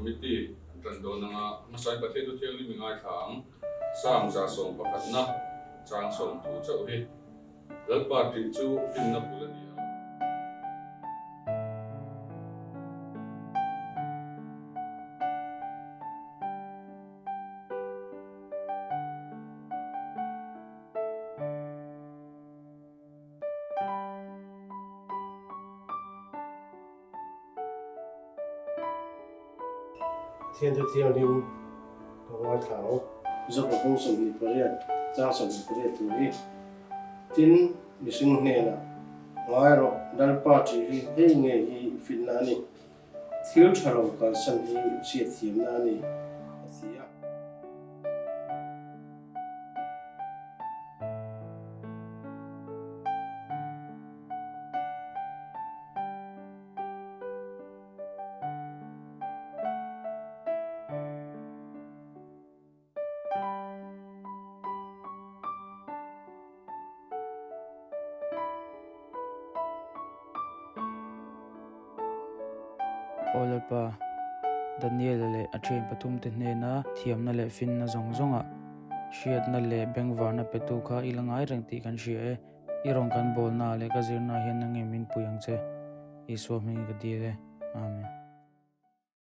Committee an tan dawn anga hmasain Pathian thu thianghlim i ngaithla ang. Psalm 111-na chang 30 chauh hi Lalpa tih chu finna bul a ni a. Pathian chu thianghlim ka ngaithla ang. Zopa kawng 28 chang 28 tur hi tin mihring hnenah ngai rawh Lalpa ṭih hi hei ngei hi finna a ni. Thil ṭha lo kalsan hi hriatthiamna a ni, a ti a. Aw Lalpa, Daniela leh a thian pathumte hnena thiamna leh finna zawng zawngah hriatna leh bengvarna petu kha i la ngai reng tih kan hria e. I rawn kan bawlnaah leh ka zirnaah hian nang em min pui ang che? Isua hmingin ka dil e. Amen.